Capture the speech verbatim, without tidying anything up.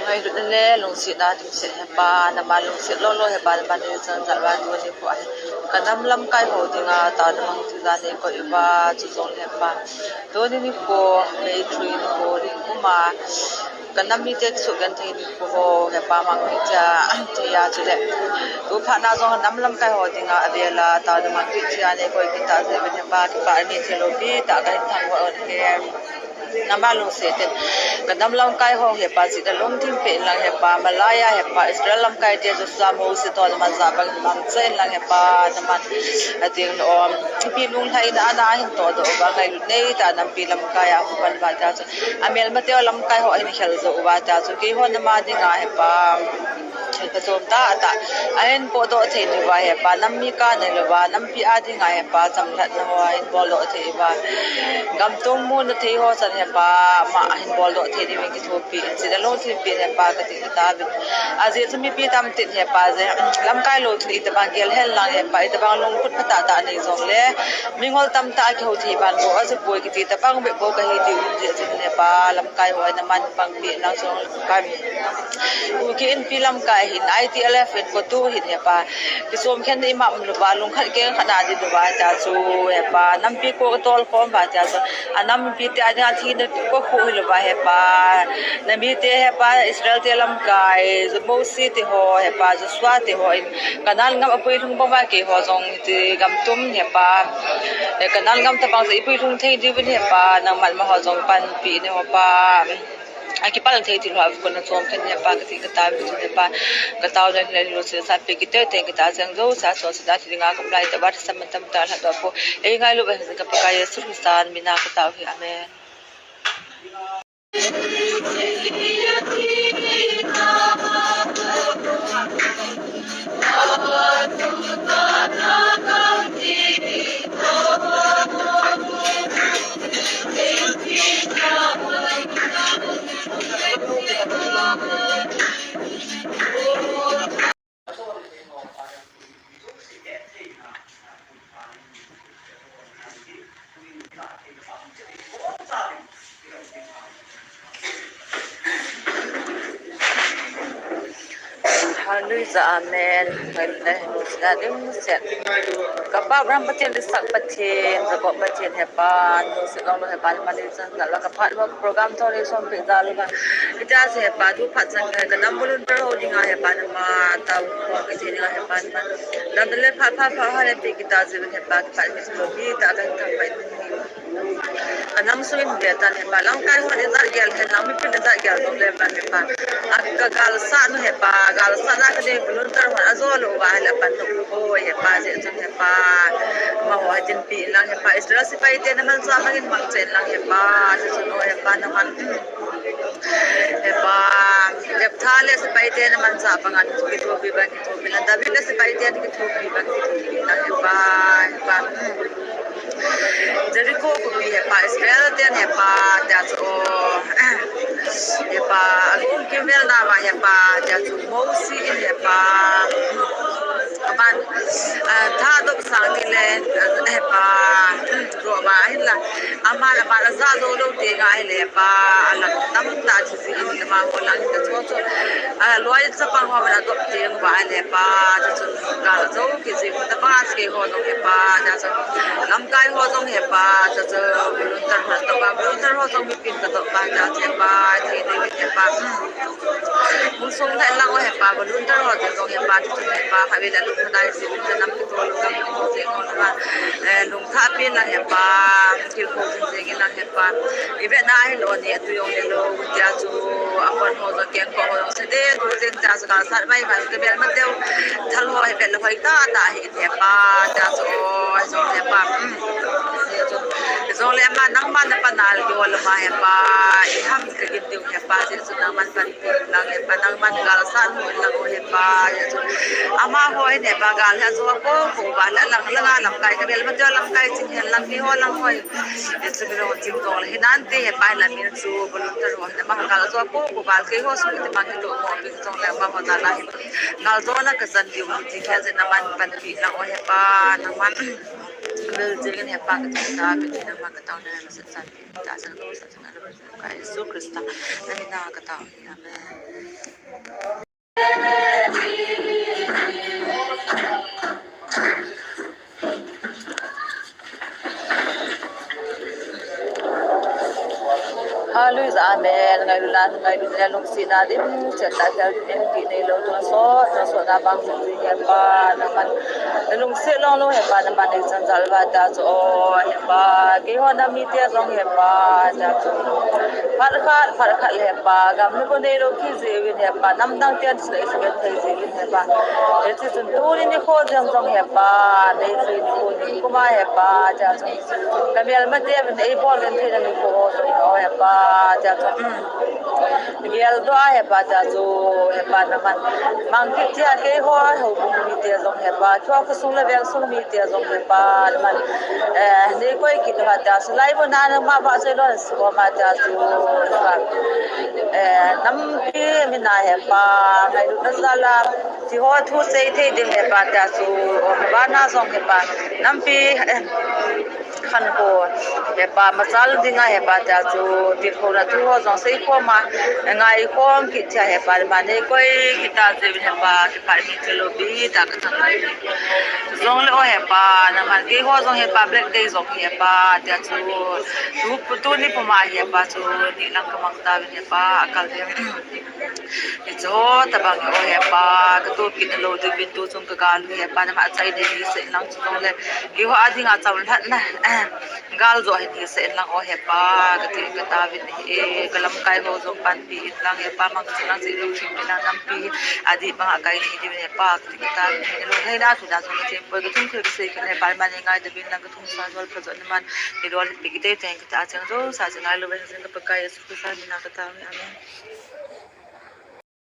Ngailutna le lungsetna dimset hepa, nama lungset lolo hepa, nama neocha jal uva tuni nikho ahi. Ka nam lamkai ho dinga taona mangthah nei koi uva, chujongle hepa, tuni nikho May three nikho ding kuma, ka nam mite kisugenthei nikho ho hepa, mangthah thei a chule tu phat na jong nam lamkai ho dinga avela taona mangthah nei koi kit tah jeh uvin hepa, kipa nei thei lou pi tah kahin thangvah u ahi. Nama lungset in ka nam lamkai ho hepa, chihna lungthim peh in lang hepa, malai a hepa, Israel lamkai te Joshua Moses toh naman ja bang mangcha in lang hepa, naman ading lo om. Ipi lunglhaina ana ahin tohdoh uva, ngailut nei tah a nampi lamkai a hung pan uva tia chu, amelmate lamkai ho ahin khel jou uva tia chu, keiho nama dinga hepa, phachom tah tah ahin potdoh thei diuva hepa, nam mi kana louva, nampi a dinga hepa, chamlhatna ho ahin boldoh thei uva, gamtung muna thei ho chan hepa, ama ahin boldoh thei diuvin kithopi in, chihna lungthim peh in hepa, kati kit tauvin. Ajeh chu mipi tamtah in hepa, jeh lamkai lou chun itobang gel hen lang hepa, itobang lungkhut phatah tah nei jongle, mingol tamtah a kihou thei ban bou ahi poi kiti tobang bep bou kahi diu hin, jeh chun hepa, lamkai ho naman pangpeh in lang jong kan Kuki Inpi lamkai hin, I T L F hin, COTU hin hepa, kichom khen ima um louva, lungkhat kengkhat na di louva tia chu hepa, nampi ko katol khom uva tia chu, anampi te a dinga thina ko khu hi louva hepa, namite hepa, Israel te lamkai, Moses te ho hepa, Joshua te ho in, Canaan gam apuilhung bang uva keiho jong ti gamtum hepa, eh, Canaan gam tobang chu ipuilhung thei diuvin hepa, nangman amaho jong panpi in hepa, akipal thei thil ho a kon nachom khen hepa, kati kit tauvin hepa, kataona le lungsetna peh kit tei tei, kati jeng jou sa, chonsetna thi dinga kaum lai tah uva, thisan mantam tah lhatdoh pou, eingailu uva hing jing ka Pakai Jesu Christa mina katao ahi. Amen. Hallelujah, amen. Hallelujah, amen. Ka Pa Abraham Pathen, Isaac Pathen, Jacob Pathen, hepa, nu se long lo hepa, mani chan la ka phat mo program thori som pe da lo ba. Ita se hepa, tu phat chan ka nam volunteer ho dinga hepa, nama tao ko ke dinga hepa, nama. Dam le phat phat phat ha le pe kita se hepa, kita se lo kita ka ta pai. Ka nam sung in ve tan hepa, lamkai ho ni jat gel hen lang, mipi ni jat gel jong le pan hepa. A ka galsat nu hepa, galsat na ka ding volunteer ho ajo lo uva le pan nu ko hepa, jeh chun hepa. Amaho hitin pi lang hepa, Israel sepai te naman sa bangin mangcha in lang hepa, jeh chun o hepa naman. Hepa, Jephthah le sepai te naman sa bangin kithopi bang kithopi lang, David le sepai te kithopi bang kithopi lang hepa, hepa. Jericho khopi hepa, Israel ten hepa, tia chu o, hepa, alung kimvel nauva hepa, tia chu Moses in hepa, aban, ah, thadop sang ni le, ah, hepa, ro ba hin la, aman aban aja jou lou teng ahile hepa, alang tamtah Ama ho lang ta chu chu. A, loi chapang ho mana dop teng uva le pa, ta chu. Ka jo ki ji ta pa, ske ho jong he pa, ta chu. Lamkai ho jong he pa, ta chu. Volunteer ho ta pa, volunteer ho jong mi pin ta dop pa, ta chu he pa, thei ding he pa. Hung sung thei lang ho he pa, volunteer ho jong he pa, ta chu he pa, kha ve la lung thadai si, ta nam ki to lung kam ki to se ho pa. Eh, lung tha pin lang he pa, ki ko jing jing lang he pa. I ve na hi lo ni, tu jong le lo, tia chu, a kon ho jong, keng ko ho jong, se de, tu jing tia chu, ka sat mai, ka ke bel ma teu, thal ho hi bel hoi ta, ta hi he pa, tia chu, o, jong he pa, hmm. Tia chu, tia Jongle ama nangman na panal kihol ama hepa, iham kagin diu hepa, Jesu nangman panpi lang hepa, nangman galsat mo lang o hepa, Jesu. Amaho hin hepa gal hi ajo ko ko ba la lang lang a lamkai ka bel ma jo lamkai ching hen lang keiho lang hoi. Jesu mi lo ching jongle hinante hepa la min chu volunteer ho na ma gal jo ko ko ba keiho su te ma kito mo pi jongle amaho na la. Gal jo na ka san diu ti kha je nangman panpi lang o hepa, nangman. Bel jeng in hepa ka ta, bel jeng in hepa ka ta, na ma sa sa, ta sa ko sa sa na, ka Jesu Christa, na mina ka ta, amen. Hallelujah, amen. Ngailut na, ngailut na, lungsetna dim, chet ta, tel dim, ti nei lo, tonsot, tonsot na bang, hepa, nangman. Na lungset long long hepa, nangman nei chan jal va ta chu o hepa. Keiho nam mite jong hepa ta chu. Phat khat, phat khat hepa. Gam ni ko nei lo ki jeh uvin hepa. Nam dang ten sile sile thei jeh uvin hepa. Hiche chun tuni nikho jong jong hepa. Nei chu nikho ni kuma hepa ta chu. Ka melmate uvin ei bol uvin thei na nikho jong hepa ta chu. Geldoh a hepa ta chu, hepa nangman. Mang kit thei a keiho, houbung mite jong hepa, keiho khosung le veng sung mite jong hepa, nangman. Eh, nei koi kit uva ta chu, lai mun a nangma vahchoi lou na si ko ma ta chu, hepa. Eh, nampi mina hepa, ngailutna jal a, keiho thu sei thei ding hepa ta chu, vana jong hepa, nampi, eh, khankho, hepa, machal dinga hepa ta chu, tilkhouna thu ho jong seikhom a, ngaikhom kit thei a hepa, ma nei koi kit ta jeh uvin hepa, kipa ni thilo bi ta ka chang lai. Jongle o hepa, nangman keiho jong hepa, black day jong hepa, ta chu, tu, tuni puma hepa chu, ni lang ka mang tauvin hepa, akal ding. Hiche ho tabang o hepa, ka tu kit lou diuvin tu chung ka gal u hepa, nangma chai ding hisah in lang chu jongle. Keiho a dinga chomlhatna, gal jo hin hisah in lang o hepa, ka ti ka tauvin ahi e, ka lamkai ho jong panpi in lang hepa, mang chu lang chi lungthim in lang nampi, adih banga kai ni diuvin hepa, ka ti ka tauvin ahi e, lungheina thu da jong ka thempoi, ka thum khel ka sei khel hepa, nangman nei ngaidam in lang ka thum sa jol pha jol nangman, nei lolhin pi kit tei teng ka ta chang jo, sa chang ngai lou ve jing ka Pakai Jesu Christa mina ka tauvin, amen.